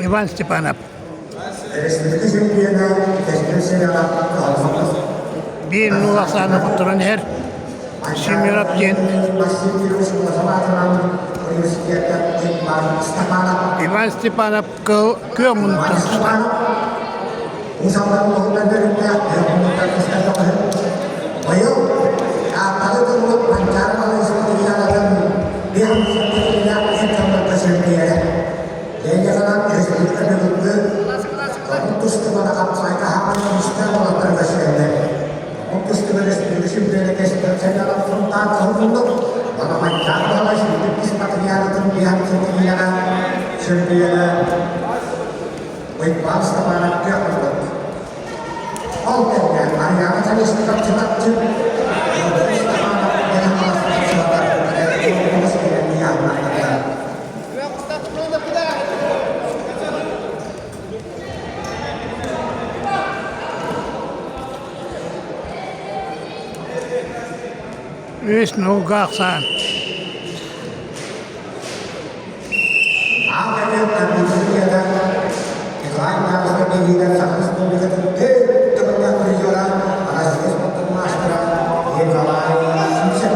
Иван Степанов. Биир нуул ахсааны хотторон иһэр Семенов диэн Иван Степанов кыл күөх муннуктан тустар. Быйыл Тааттаҕа ыытыллыбыт Манчаары Малайскай Ол кэннэ Арыйаана Колесников Чурапчы Үс нууга ахсаан. Аал кэлэн компьютерияда Николай Михайлович биэриитэ Саха Республикатын төрт төгүллээх призера Россия спортун маастара Николай Симсев.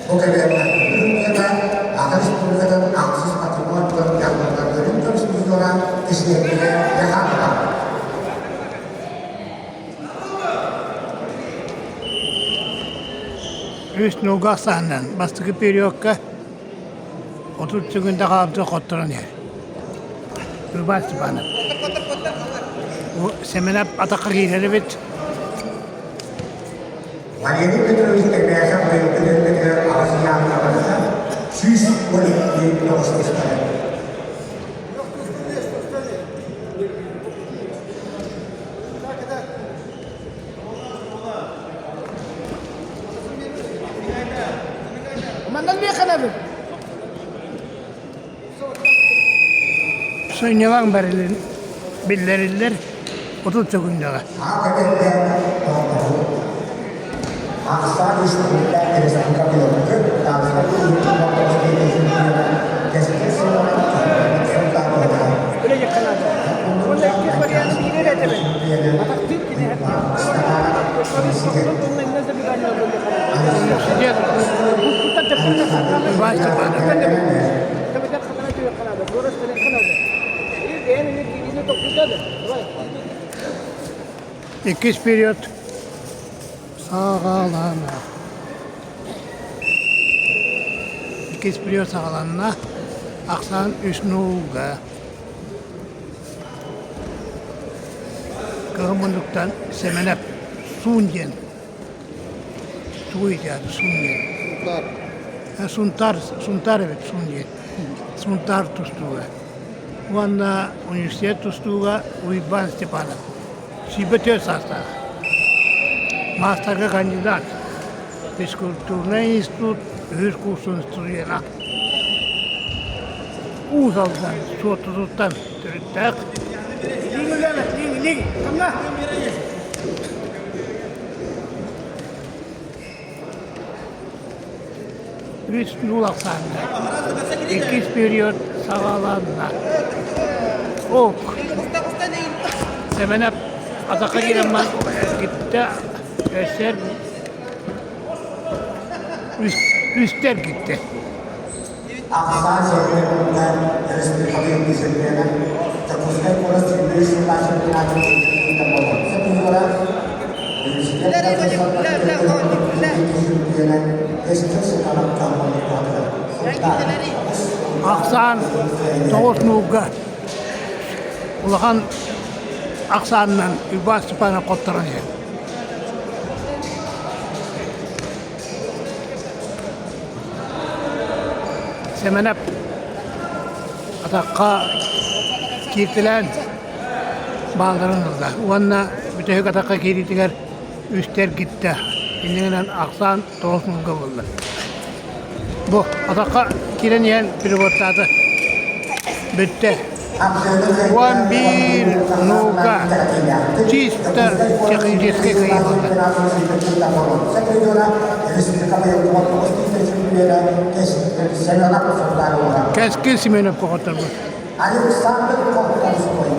Бу кэлэн компьютерияда Саха Республикатын ахсыс патриот дьахталларын көмүс призера Кисиэнньэ Яханова. Үс нууга ахсаанынан бастакы периодка 30 секунда хаалбыта хотторон иһэр. Иван Степанов. Сэмэнэп атахха киирэр эбит. Валерий Петрович Эрбээсэп быйылгы дьөрбөтүгэр аҕыс ыйааһыҥҥа барыта 112 тоҕус Сынньалаҥ биллэриллэр 30 секундаҕа. Иван Степанов. Иккис период саҕалана. Иккис период саҕаланна. Ахсаан үс нуулга. Кыһыл муннуктан Сэмэнэп Суун диэн тугуй диэн Суун диэн Сунтаар. Сунтаар, Сунтаар эбит Суун диэн. Сунтаар тустууга. Уонна университет тустууга Уйбаан Степанов. 24 саастаах. Маастарга кандидат. Физкультурнай институт үһүс курсун студена. Уус Алдан Суоттутуттан төрүттээх. Үс нуул ахсаанна. Иккис период саҕаланна. Ок. Сэмэнэп атахха киирэн эргиттэ. Өссөр үстэ эргиттэ. Ахсаан сэргэ республикатын чемпиона Дьокуускай куорат сүүрбэ сыллаах чемпионатын чемпиона Ахсаан тоҕус нуулга улахан ахсаанынан Уйбаан Степанов хотторон иһэр. Сэмэнэп атахха кииртэлээн баалларын ылла уонна бүтэһик атахха киириитигэр үстэ эргиттэ. Иннинэн ахсаан тоҕус мунга буолла. Бу атахха киирэн иһэн переводтаата. Бүттэ. 11 нуга чисто техническэй кыайыы буолла. Кэскил Семеновка хотторбут. Александр Колтовской.